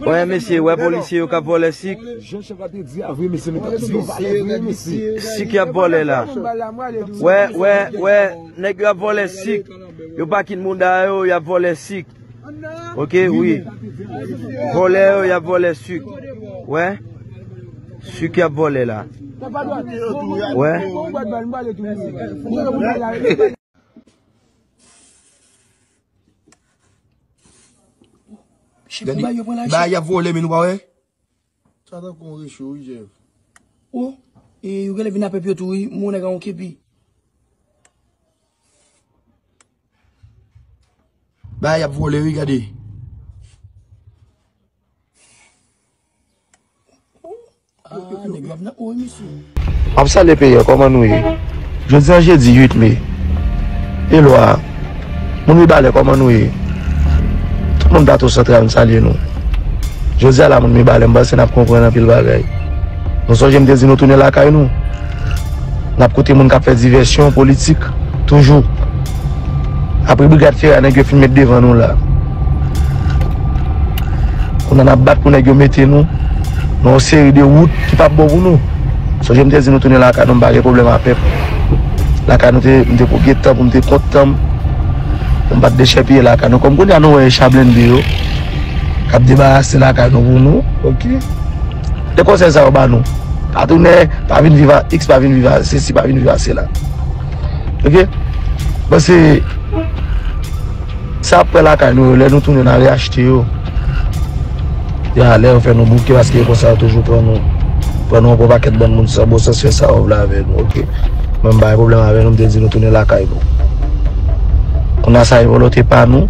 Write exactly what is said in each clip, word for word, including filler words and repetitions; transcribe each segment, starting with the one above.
Wè, mesye, wè polisye yo k ap vòlè sik. Jan chèf la te di a vre, mesye, nou t ap di yo valè vre, mesye. Sik y ap vòlè la. Wè, wè, wè, nèg yo ap vòlè sik. Yo pakin mouda yo, y ap vòlè sik. Oke, wi. Vòlè yo, y ap vòlè sik. Wè. Sik y ap vòlè la. Wè. Gade, ba y ap vòlè, men nou pa wè? Sa tankou yon recho, wi, Jeff. O, e, yo genlè vin apèp yo tou, wi, mwen nèg an yon kepi. Ba y ap vòlè, wi, gade. Ah, nèg yo ap nan o, wi, mesye. M ap salye peyi a, kòman nou ye? Jodi a jedi uit me. E lwa a. Moun Mibalè, kòman nou ye? Tout moun Plato Santral, m salye nou. Jodi a la, moun Mibalè, m panse n ap konprann anpil bagay. Nou sonje m te di nou tounen lakay nou. N ap koute moun k ap fè divèsyon politik, toujou. Apre Brigad Fera, nèg yo fin met devan nou la. Kounye a n ap bat pou nèg yo mete nou nan yon seri de wout ki p ap bon pou nou. Sonje m te di nou tounen lakay nou, m pa gen pwoblèm a pèp. Lakay nou te, m te pou gen tan pou m te kont tan m, pou m pa t dechèpiye lakay nou. Kòm kounye a nou wè e cha blende yo k ap debarase lakay nou pou nou, oke? De konsèy sa yo ba nou. Pa tounen, pa vin viv a X, pa vin viv a sesi, pa vin viv a sela. Oke? Paske sa ap pran lakay nou yo, lè nou tounen, n a reyachte yo. Ya, lè yo fè nou bouke, paske konsa yo toujou pran nou. Pran nou anpil pakèt bann moun san bon sans fè sa yo vle avè nou, oke? Mwen m pa gen pwoblèm avè nou, m te di nou tounen lakay nou. Kounye a sa e volonte pa nou.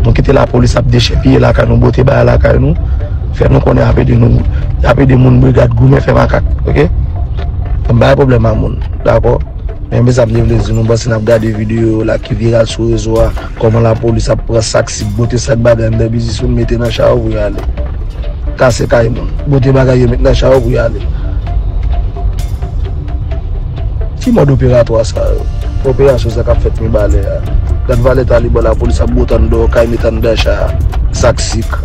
Nou kite lapolis ap dechèpiye lakay nou, bote bagay lakay nou. Fè nou konnen y ap ede nou, y ap ede moun brigad goumen fè makak, oke? M pa gen pwoblèm a moun, dakò? Men, mezanmi, m te vle di nou, m panse n ap gade videyo la ki viral sou rezo a, kòman lapolis ap pran sak sik, bote sak bagay anndan biznis moun, mete nan cha yo pou y ale. Kase kay moun, bote bagay yo, met nan cha yo pou y ale. Ki mòd operatwa sa yo? Operasyon sa k ap fèt Mibalè a. Gad valè talibò, lapolis ap bote anndan yon kay, met anndan cha a, sak sik.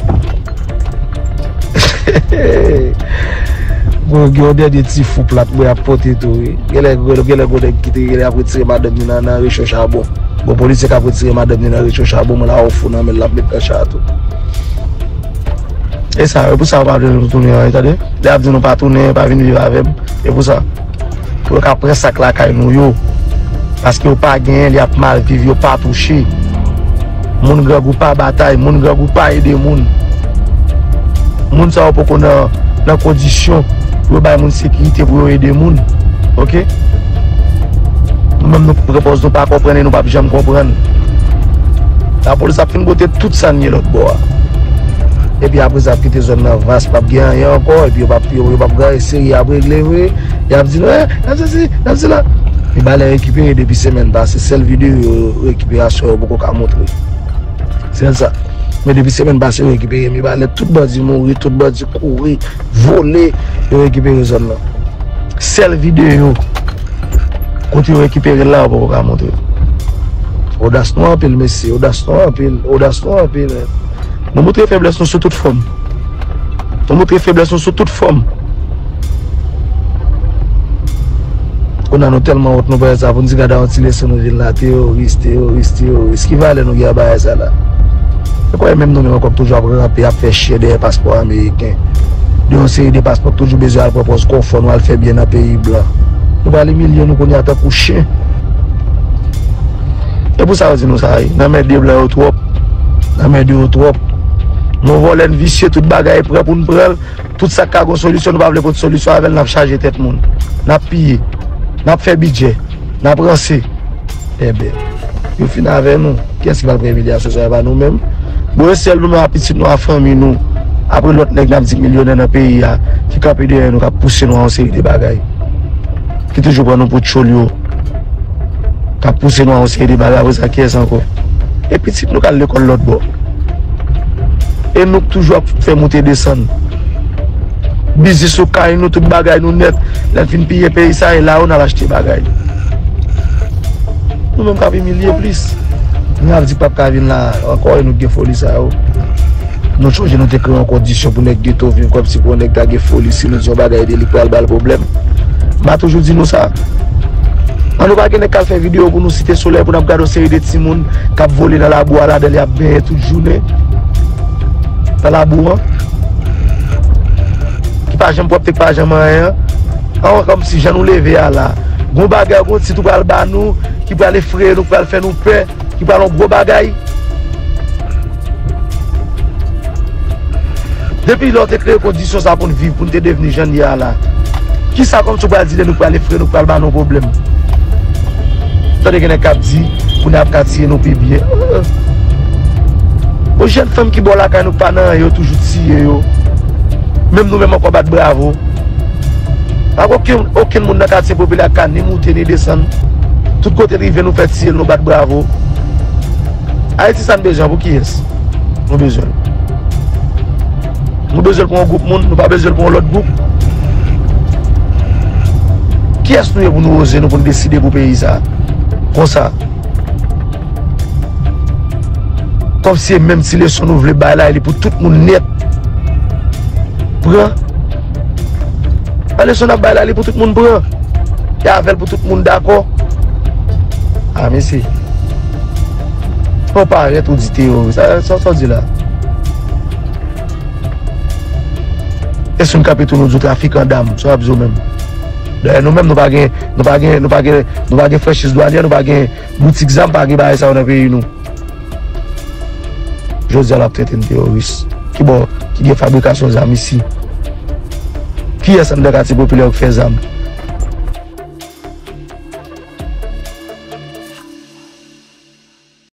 Bon, gen yon dènye ti fou plat mwen ap pote tou, wi. Genlè, genlè, genlè, gon nèg ki te genlè ap retire madanm li nan, nan recho chabon. Bon, polisye k ap retire madanm li nan recho chabon, mwen la yon fou nan men l, l ap met nan cha tou. E sa, e pou sa yo pa vle nou tounen an, tande? Lè y ap di nou pa tounen, pa vin viv avè m, e pou sa. Pou yo ka pran sak lakay nou yo. Paske yo pa genyen, y ap mal viv, yo pa touche. Moun grangou pa batay, moun grangou pa ede moun. Moun sa yo poko nan, nan kondisyon pou yo bay moun sekirite, pou yo ede moun. Oke? Nou menm nou pran pòz nou pa konprann e nou p ap janm konprann. Lapolis ap fin bote tout sa n gen lòt bò a. Epi apre sa ap kite zòn nan vas, p ap gen anyen ankò, epi yo p ap, yo, yo p ap gen anyen serye ap regle vre. Y ap di nou, eh, n ap sesi, n ap sela. Mibalè rekipere depi semèn pase, sèl videyo rekiperasyon yo poko ka montre. Sèl sa. Men depi semèn pase yo rekipere Mibalè, tout bandi mouri, tout bandi kouri, vole, yo rekipere zòn nan. Sèl videyo kote yo rekipere l la, yo poko ka montre. Odas nou anpil, mesye, odas nou anpil, odas nou anpil. Nou montre feblès nou sou tout fòm. Nou montre feblès nou sou tout fòm. Kounye a nou tèlman wont, nou parèt sa pou n di gade yon ti leson nou vin la, teyoris, teyoris, teyoris. Ki valè nou gen an bagay sa la? E kwè menm nou menm ankò toujou ap ranpe, ap fè chen dèyè paspò ameriken. De yon seri de paspò toujou bezwen al pran pòz konfò, nou al fè byen nan peyi blan. Nou pral imilye nou kounye a tankou chen. E pou sa yo di nou sa, wi. Nan men de blan yo twòp. Nan men de yo twòp. Nou vòlè, n visye, tout bagay prè pou n pran l. Tout sa k ka gon solisyon, nou pa vle pot solisyon avè l, n ap chaje tèt moun. N ap piye. N ap fè bidjè. N ap ranse. Enben, yo fin avè nou. Kiyès ki pral pran imilyasyon sa, e pa nou menm? Bon, e sèl nou menm ak pitit nou, ak fanmi nou. Apre lòt nèg n ap di k milyonè nan peyi a, ki kanpe dèyè nou, k ap pouse nou a yon seri de bagay. Ki toujou pran nou pou tchòlyo. K ap pouse nou a yon seri de bagay, apre sa, kiyès ankò? E pitit nou k al lekòl lòt bò. E nou k toujou ap fè moute desann. Biznis nou, kay nou, tout bagay nou nèt. Lè n fin piye peyi sa, e la yo n al achte bagay. Nou menm k ap imilye plis. Nou ap di k p ap ka vin la ankò, e nou k gen foli sa yo. Nou sonje nou te kreye yon kondisyon pou nèg geto viv kòmsi pou yon nèg ta gen foli, si nou di yon bagay de li k pral ba l pwoblèm. M a toujou di nou sa. An nou pa gen nèg k al fè videyo pou nou Site Solèy, pou n ap gade yon seri de timoun k ap vole nan labou a, ladan l y ap benyen tout jounen. Nan labou an. Ki pa janm pwòpte, ki pa janm anyen an. An wè kòmsi jan nou leve a la. Gon bagay, gon tit ou pral ba nou, ki pral efreye nou, ki pral fè nou pè, ki pral yon gwo bagay. Depi lè w te kreye kondisyon sa pou n viv, pou n te devni jan n ye a la, kisa kòmsi w pral di lè nou pral efreye, nou pral ba nou pwoblèm? Tande gen nèg k ap di, kounye a ap ka tiye nou pi byen. Bon, jèn fanm ki bò lakay nou k pa nan anyen, yo toujou tiye yo. Menm nou menm ankò bat bravo. Pa gen okenn, okenn moun nan katye popilè k ka ni moute ni desann. Tout kote l rive, nou fè tiye l, nou bat bravo. Ayiti sa n bezwen pou kiyès? Nou bezwen l. Nou bezwen l pou yon gwoup moun, nou pa bezwen l pou yon lòt gwoup. Kiyès nou ye pou nou oze nou, pou n deside pou peyi sa? Konsa. Kòmsi e menm ti leson nou vle bay la, e li pou tout moun nèt. Pran. A leson n ap bay la, li pou tout moun pran. E avè l pou tout moun dakò. A, mesye. Fò parèt ou di teyoris. Sa, sa, sa w di la? E si n kanpe tou nou di w trafikan dam, sa w ap di w menm? Dayè nou menm nou pa gen, nou pa gen, nou pa gen, nou pa gen franchiz dwanyè, nou pa gen boutik zam, pa gen bagay sa yo nan peyi nou. Jodi a l ap trete n teyoris. Ki bò, ki gen fabrikasyon zam isi? Kiyès anndan katye popilè yo k fè zam?